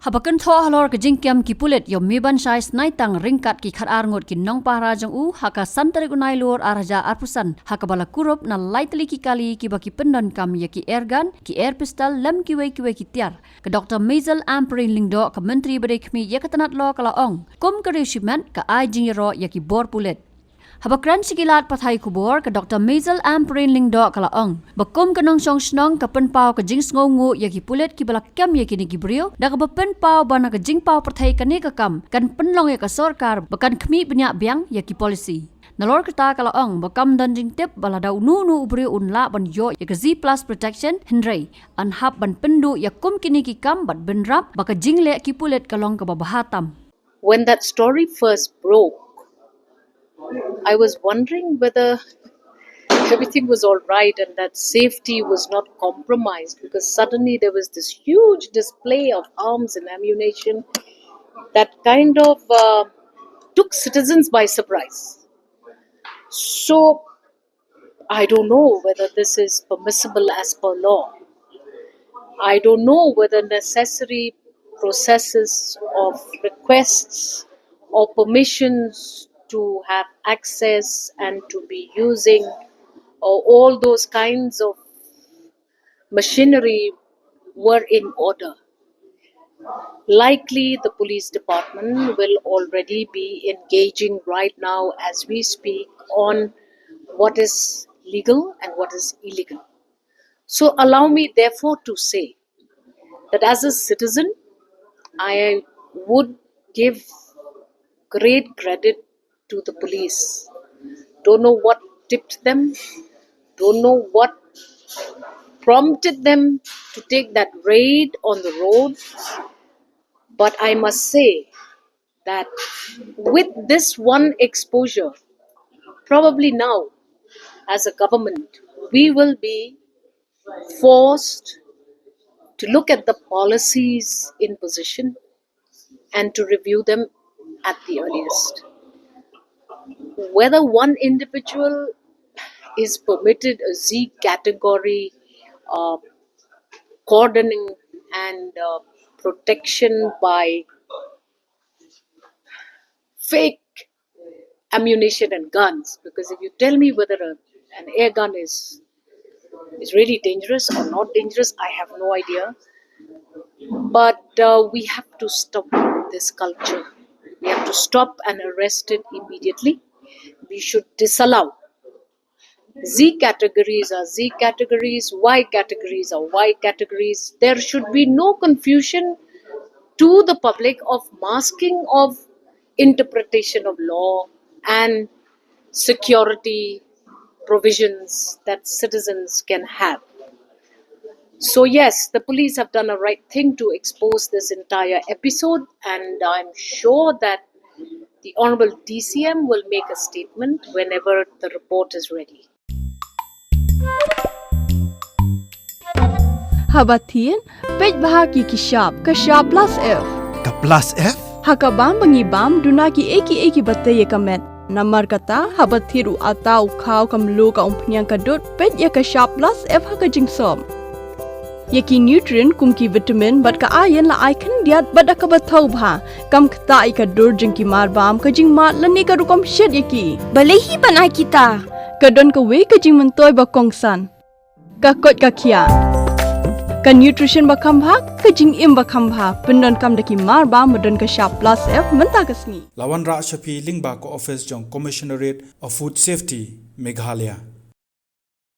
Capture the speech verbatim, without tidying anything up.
Haba kynthoh halor ka jingkem ki pulit ïa u Mibanshai Snaitang ryngkat ki khatar ngut ki nongpahara jong u ha ka san tarik u Nailur ar hajar arphew san, ha kaba la kurup na lai tylli ki kali kiba ki pyndonkam ïa ki airgun, ki air pistol lem kiwei kiwei ki tiar, ka Doktor Maisel Ampareen Lyngdoh, ka Myntri ba dei khmih ïa ka tnat law, ka la ong, kum ka riew shimet ka ai jingïaroh ïa ki bor pulit. Haba kren sha ki lad pathai khubor, ka Doktor Maisel Ampareen Lyngdoh ka la ong ba kum ka nongshong shnong ka pynpaw ka jingsngewnguh ïa ki pulit kiba la kem ïa kine ki briew da kaba pynpaw ba na ka jingpaw pyrthei kane ka kam kan pynlong ïa ka sorkar ba kan khmih bniah biang ïa ki policy. Nalor kata ka la ong ba kam don jingtip ba lada uno uno u briew un lah ban ïoh ïa ka Z plus protection, hynrei yn hap ban pynduh ïa kum kine ki kam bad bynrap ba ka jingleh ki pulit ka long kaba bha tam. When that story first broke, I was wondering whether everything was all right and that safety was not compromised, because suddenly there was this huge display of arms and ammunition that kind of uh, took citizens by surprise. So I don't know whether this is permissible as per law. I don't know whether necessary processes of requests or permissions to have access and to be using, or all those kinds of machinery, were in order. Likely, the police department will already be engaging right now as we speak on what is legal and what is illegal. So, allow me, therefore, to say that as a citizen, I would give great credit to the police. Don't know what tipped them, don't know what prompted them to take that raid on the road. But I must say that with this one exposure, probably now, as a government, we will be forced to look at the policies in position and to review them at the earliest. Whether one individual is permitted a Z category uh, cordoning and uh, protection by fake ammunition and guns, because if you tell me whether a, an air gun is is really dangerous or not dangerous, I have no idea. But uh, we have to stop this culture. We have to stop and arrest it immediately. We should disallow. Z categories are Z categories, Y categories are Y categories. There should be no confusion to the public of masking of interpretation of law and security provisions that citizens can have. So, yes, the police have done a right thing to expose this entire episode, and I'm sure that the Honorable D C M will make a statement whenever the report is ready. Haba thied, peit bha ki ki shap, ka shap plus F. Ka plus F? Ha ka bam ba ngi bam, duna ki ei ki ei kiba tei ïa ka met. Namar kata, haba thied u atta, u khaw, ka mluh, ka umphniang, ka dud, peit ïa ka shap plus F ha ka jingsop. Ïa ki nutrient kum ki vitamin bad ka iron la ai khyndiat bad da kaba thaw bha. Kam ktah ïa ka dur jong ki marbam, ka jingmad lane ka rukom shet ïa ki. Balei hi ban ai kita? Ka don kawei ka jingmyntoi ba kongsan. Ka koit ka khiah. Ka nutrition ba kham bha, ka jingim ba kham bha. Pyndonkam da ki marbam ba don ka shap plus F mynta ka sngi. La wanrah sha phi lyngba ka office jong Commissionerate of Food Safety, Meghalaya.